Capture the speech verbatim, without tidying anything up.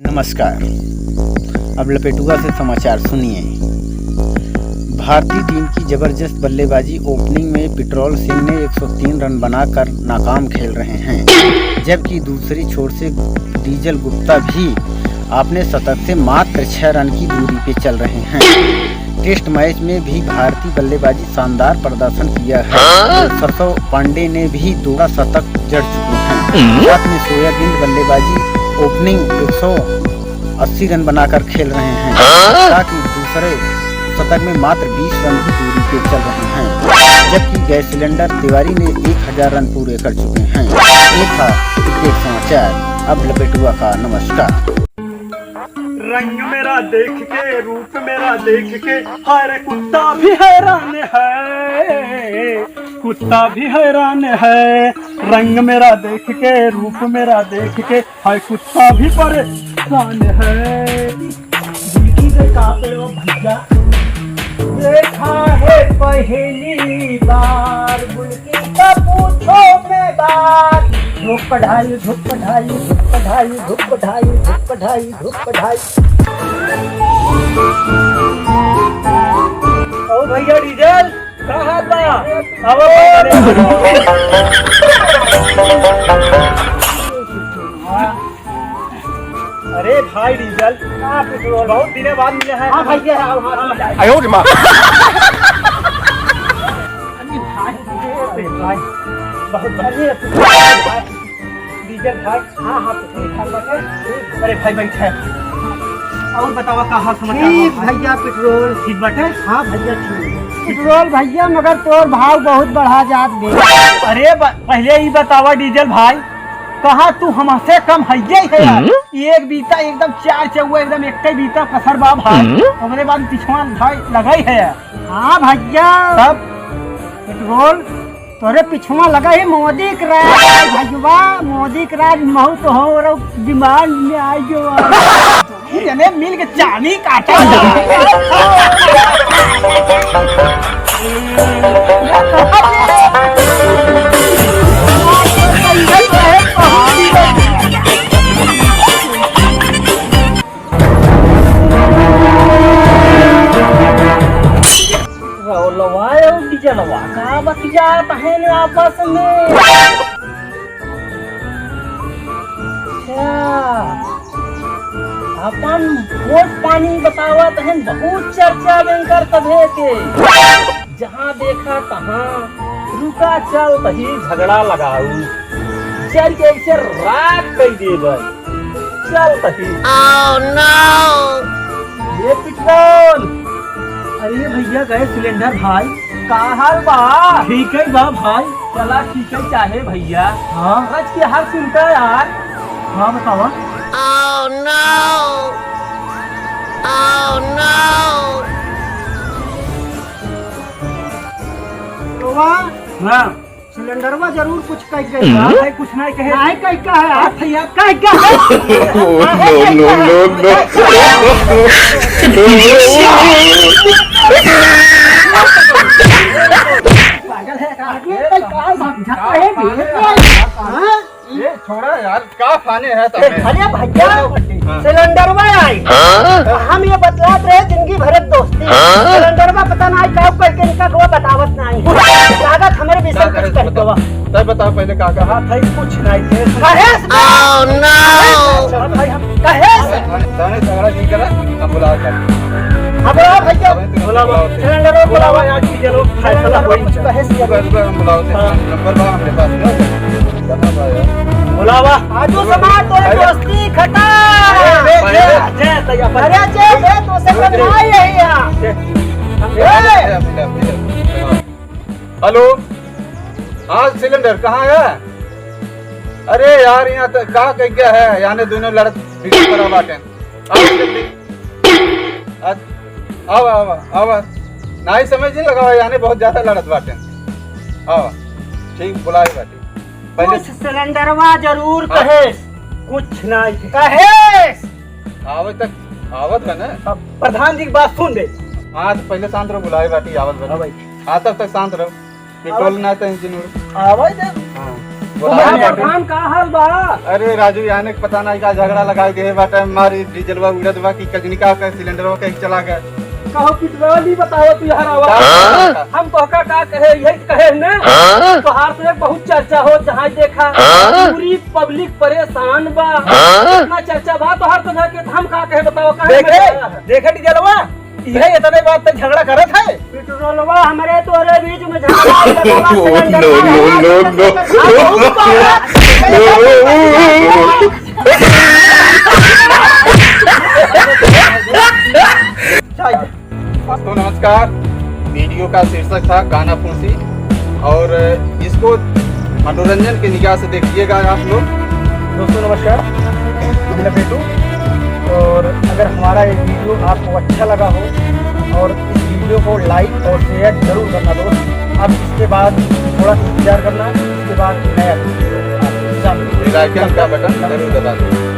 नमस्कार, अब लपेटुआ से समाचार सुनिए। भारतीय टीम की जबरदस्त बल्लेबाजी। ओपनिंग में पिटरोल सिंह ने एक सौ तीन रन बनाकर नाकाम खेल रहे हैं, जबकि दूसरी छोर से डीजल गुप्ता भी अपने शतक से मात्र छह रन की दूरी पे चल रहे हैं। टेस्ट मैच में भी भारतीय बल्लेबाजी शानदार प्रदर्शन किया है। हाँ? ऋषभ पंत ने भी दो शतक जड़ चुके हैं। हम्म। साथ में सोयाबीन बल्लेबाजी ओपनिंग एक सौ अस्सी रन बनाकर खेल रहे हैं, हाँ? ताकि दूसरे शतक में मात्र बीस रन की दूरी पे चल रहे हैं, जबकि गैस सिलेंडर तिवारी ने एक हजार रन पूरे कर चुके हैं। ये था क्रिकेट समाचार। अब लपेटुआ का नमस्कार। रंग मेरा देख के, रूप मेरा देख के, हाय रे कुत्ता भी हैरान है, कुत्ता भी हैरान है। रंग मेरा देख के, रूप मेरा देख के, हाय कुत्ता भी परेशान है। बुल्की से का करो भैया? देखा है पहली बार, बुल्की का पूछो मैं बात। धुप ढाई, धुप ढाई, धुप ढाई, धुप ढाई, धुप ढाई, धुप ढाई। ओ भैया डीजल, का हाल बा? आओ। अरे भाई डीजल, का पेट्रोल? बहुत दिने बाद मिला है। हाँ भैया, आओ, हाँ, हाँ। आयो रे माँ। अरे भाई, अरे भाई, बहुत बढ़िया। डीजल भाई। हाँ, हाँ, पेट्रोल खाली बाटे। अरे भाई, बैठे। और बतावा, का हाल समाचार बा ठीक भाई? भैया, पेट्रोल। ठीक बाटे? हाँ भैया, ठीक। पेट्रोल भैया, मगर तोर भाव बहुत बढ़ा जात बे। अरे ब-, पहले ई बतावा डीजल भाई, कहाँ तू हमसे कम हइये है यार? हम्म? एक बीता एकदम चार चौवा, एकदम एक ही बीता कसर बा भाई। हम्म? ओकरे बाद पिछवा भाई लगाई है यार। हाँ भैया। तब? पेट्रोल तोरे पिछवा लगा है मोदी के राज, भैया, मोदी के राज, महू तो हो रहो, विमान में आ गयो। जने मिल के चानी काटा। रौलवा और डीजलवा का बतियात हैं आपस में? अच्छा, अपन वोट पानी बतावत हैं, बहुत चर्चा बेंकर तभे के। जहाँ देखा तहाँ रुका चल तही झगड़ा लगाऊ, जर के ऐसे राख कई देबै। चल तही। Oh no! ये पेट्रोल। अरे भैया, गैस सिलेंडर भाई, का हाल बा? ठीक है बा भाई, चला ठीक है चाहे भैया। हाँ। आज के हाल सुनता यार। हाँ, बतावा। Oh no! Oh no! तो वाह। हाँ। सिलेंडरवा जरूर कुछ कह गई बा। हम्म? भाई कुछ नहीं कहे। नहीं कह का है? आप भैया कह का है? Oh, no, no, no, no। पागल है का? आदमी का का समझा है बे? हाँ? ये छोड़ा यार, का फाने है ए, तबे? अरे भैया, हाँ। सिलेंडरवा आई। हाँ? हम ये बतलात रहे जिंदगी भर दोस्ती। हाँ? सिलेंडरवा पता ना आई का करके इनका को बतावत नहीं। लागत हमारे विषय का कुछ करे कर बताओ। दवा। तब बताओ पहले का कहा? हाँ, भाई कुछ नहीं थे। कहे से? Oh, no! हाँ, भाई हम कहे से? थाने, थाने झगड़ा नहीं करा, हम बुला कर। हाँ, बुलाओ भैया। अबे तुम बुलाओ। बुलाओ। सिलेंडरवा बुलाओ। बुलाओ यार, ठीक है, लोग फैसला कोई कुछ कहे से? रुको, रुको, हम बुलाओ थे। हाँ। नंबर बा हमरे पास ना। बुलावा। आजू समाज तोरे अरे। दोस्ती खटा। अरे, अरे, अरे, अरे, अरे, अरे, तो से अरे। करना ही है यार। अरे। अरे, अरे, अरे, अरे। हेलो, हाँ, सिलेंडर कहाँ है? अरे यार, यहाँ तो का कह गया है, याने दोनों लड़त बिगड़ पड़ा बाटे। आओ जल्दी। आ, आवा, आवा, आवा। नाई समझ नहीं लगावा, याने बहुत ज्यादा लड़त बाटे। आवा। ठीक, बुलाए बाटे। पहले कुछ सिलेंडरवा जरूर हाँ। कहेस। कुछ नाई कहेस। आवे तक आवत है ना। अब प्रधान जी की बात सुन ले। हाँ, तो पहले शांत रहो, बुलाए बाटे, आवत बाटे। हाँ भाई। हाँ, तब तक शांत रहो। पेट्रोल ना तो इंजन उड़। आवाज दे। हाँ। बोला। प्रधान, का हाल बा? अरे राजू, याने के पता नहीं का झगड़ा लगा के बाटे, मारी डीजलवा उड़त बा कि कजनी का के सिलेंडरवा कहीं चला गए। कहो पिटरौली बताओ तू यार आवा। हाँ? हम तोहका का कहे, यही कहे ने। हाँ? तोहार तो एक बहुत चर्चा हो, जहाँ देखा हाँ? पूरी पब्लिक परेशान बा। हाँ? इतना चर्चा बा तोहार तो के हम का कहे बताओ, काहे देखे, में देखे डीजलवा, इहे इतने बात पे झगड़ा करत है। पिटरौलवा हमरे तोरे बीच में झगड़ा करत बा, सिलेंडर no, no, no, no। दोस्तों नमस्कार, वीडियो का शीर्षक था गाना फूंसी, और इसको मनोरंजन की निगाह से देखिएगा आप लोग। दोस्तों नमस्कार, मैं लपेटू, और अगर हमारा ये वीडियो आपको अच्छा लगा हो और इस वीडियो को लाइक और शेयर जरूर करना दोस्त। अब इसके बाद थोड़ा सा इंतजार करना, इसके बाद नया वीडियो आप सामने। बेल आइकन का बटन जरूर दबा दें।